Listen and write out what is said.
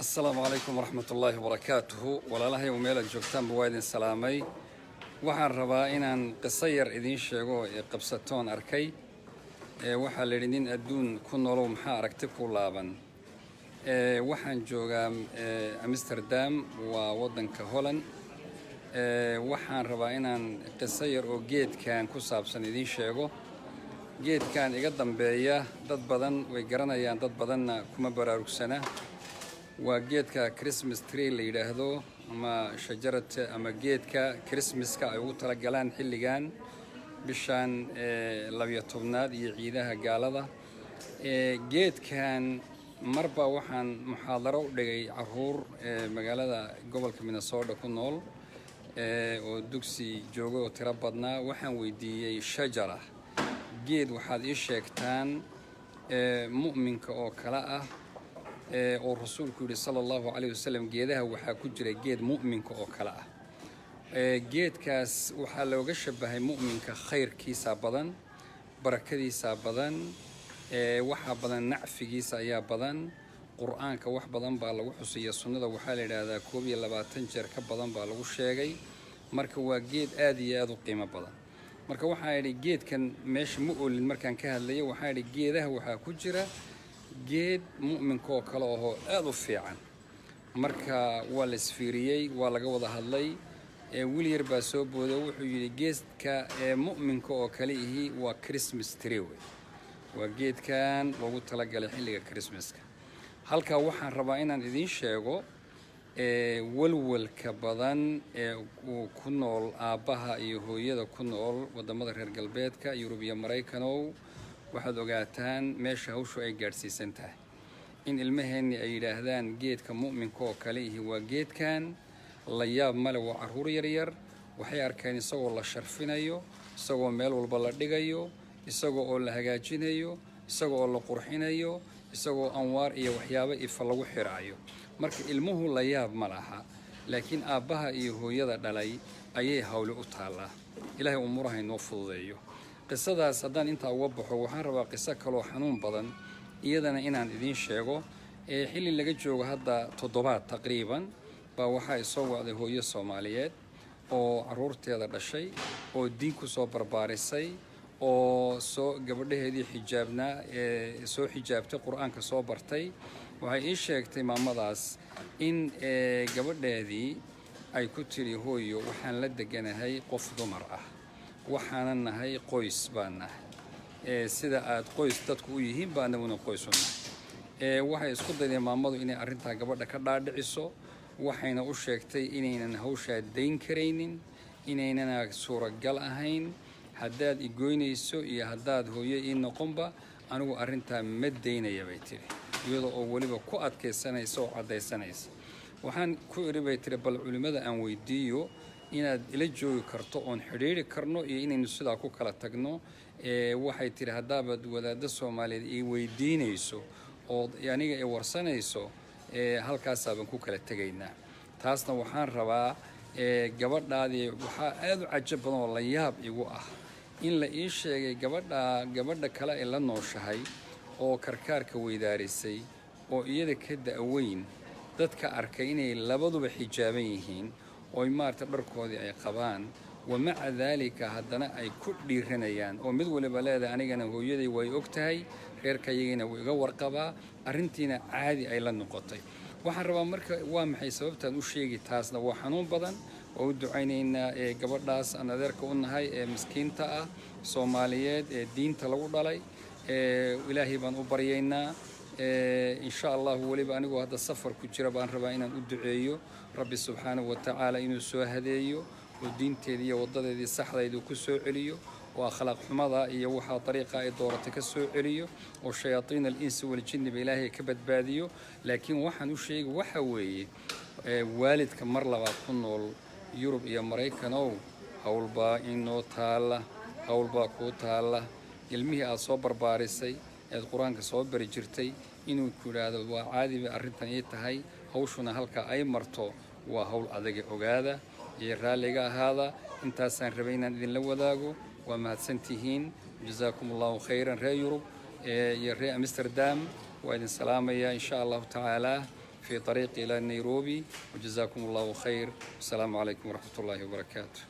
Asalaamu calaykum waraxmat ullaahi wabarakaatuhu. Walaalahay, meel aad joogtaanba waa idin salaamay. Waxaan rabaa inaan qiso yar idiin sheego ee qabsatoon arkay. Ee waxaa la yidhi, "Nin adduun ku nolow, maxaa aragti ku laaban?" Ee waxaan joogaa Amsterdam, waa waddanka Holland. Ee waxaan rabaa inaan qiso yar oo geedkan ku saabsan idiin sheego. Geedkan iga dambeeya dad badan way garanayaan, dad badanna kuma baraarugsana. Waa geedka Christmas tree la yidhaahdo, ama shajarata, ama geedka Christmaska ay ugu talagalaan xilligan bishan 12aad iyo ciidaha gaalada. Geedkan marba waxaan muxaadaro u dhigay caruur magaalada gobolka Minnesota ku nool oo dugsi jooga oo tiro badnaa. Waxaan weydiiyey, "Shajara, geed waxaad ii sheegtaan mu'minka oo kale ah, oo Rasuulku yidhi sala Allahu calayh wasalam, geedaha waxaa ku jira geed mu'minka oo kale ah." Geedkaas waxaa looga shabahay mu'minka, khayrkiisa badan, barakadiisa badan, waxaa badan nacfigiisa ayaa badan. Qur-aanka wax badan baa lagu xusiya, sunnada waxaa la yidhaahdaa 21 jeer ka badan baa lagu sheegay. Marka waa geed aad iyo aad u qiimo badan. Marka waxaa idhi, geedkan meesha ma oolin markaan ka hadlayo, waxaa idhi, "Geedaha waxaa ku jira geed mu'minka oo kale ahoo aada u fiican." Marka waa la isfiiriyey, waa laga wada hadlay. Wiil yar baa soo booday, wuxuu yidhi, "Geedka ee mu'minka oo kale ihi waa Christmas tree wey, waa geedkan loogu talagalay xilliga Christmaska." Halkaa waxaan rabaa inaan idiin sheego walwalka badan ee uu ku nool aabbaha iyo hooyada ku nool waddamada reer galbeedka, Yurub iyo Maraykanow. Waxaad ogaataan meesha hawshu ay gaadhsiisan tahay, in ilmaheenni ay yidhaahdaan geedka mu'minka oo kale ihi waa geedkan. La yaab male, waa carruur yaryar. Waxay arkeen isagoo la sharfinayo, isagoo meel walba la dhigayo, isagoo oo la hagaajinayo, isagoo oo la qurxinayo, isagoo anwaar iyo waxyaabo ifa lagu xiraayo. Marka ilmuhu la yaab ma laha, laakiin aabbaha iyo hooyada dhalay ayay hawli u taallaa. Ilaahay umuuraha inoo fududeeyo. Qisadaas haddaan intaa uga baxo, waxaan rabaa qiso kaloo xanuun badan iyadana inaan idiin sheego. Ee xilli laga joogo hadda toddobaad taqriiban baa waxaa isoo wacday hooyo Soomaaliyeed oo caruurteeda dhashay oo diin ku soo barbaarisay, oo soo gabadhaheedii xijaabnaa ee soo xijaabtay, Qur-aanka soo bartay. Waxay ii sheegtay maamadaas in gabadheedii ay ku tiri, "Hooyo, waxaan la deganahay qof dumar ah, waxaanan nahay qoys baan nahay. Sida aad qoys dadku u yihiin baa anaguna qoys u nahay." Waxay isku daydeen maamadu inay arrintaa gabadha ka dhaadhiciso, waxayna u sheegtay inaynan hawshaa dayn karaynin, inaynana suuragal ahayn. "Haddaad igoynayso iyo haddaad hooyo ii noqonba, anigu arrintaa ma daynaya," bay tidhi, iyadoo oo weliba ku adkaysanaysa oo caddaysanaysa. "Waxaan ku idhi," bay tihi, "bal culimmada aan weydiiyo inaad ila joogi karto oon xidhiiri karno iyo inaynu sidaa ku kala tagno." Waxay tidhi, "Haddaabaad wadaaddo Soomaaliyeed ii weydiinayso oo aniga i warsanayso, halkaasaabaan ku kala tegaynaa." Taasna waxaan rabaa gabadhaadii, waxaa aada u cajab badan oo la yaab igu ah in la ii sheegay gabadhaa gabadha kale ay la nooshahay oo karkaarka weydaarisay oo iyada ka da'weyn, dadka arkay inay labaduba xijaaban yihiin oo maarata dharkoodii ay qabaan, wa maca daalika haddana ay ku dhiiranayaan oo mid waliba leedahay, "Anigana hooyaday way og tahay, reerkayagina wuu iga warqabaa," arrintiina caadi ay la noqotay. Waxaan rabaa marka, waa maxay sababtaan u sheegi? Taasna waa xanuun badan. Waa u ducaynaynaa ee gabadhaas aan adeerka u nahay ee miskiinta ah Soomaaliyeed ee diinta lagu dhalay. Ilaahay baan u baryaynaa insha Allahu. Weliba anigoo hadda safar ku jira baan rabaa inaan u duceeyo Rabbi subxaanahu wa tacaala inuu soo hadeeyo oo diinteedii iyo waddadeedii saxdaydu ku soo celiyo, oo akhlaaq xumada iyo waxaa dariiqa ay dooratay ka soo celiyo, oo shayaaiin alinsi waljinniba Ilaahay ka badbaadiyo. Laakiin waxaan u sheegi waxa weeye, waalidka mar labaad ku nool Yurub iyo Maraykanow, howlbaa inoo taalla, howlbaa kuu taalla. Ilmihii aad soo barbaarisay eed Qur-aanka soo bari jirtay inuu ku yidhaahdo, "Waa caadi bay arrintan ii tahay," hawshuna halka ay marto, waa hawl adaga. Ogaada iyo raalliga ahaada. Intaasaan rabay inaan idinla wadaago. Waa mahadsantihiin, jasaakum Allahu khayran. Reer Yurub iyo reer Amsterdam waa idin salaamaya insha Allahu tacaala. في طريقي إلى نيروبي، وجزاكم الله خير، والسلام عليكم ورحمة الله وبركاته.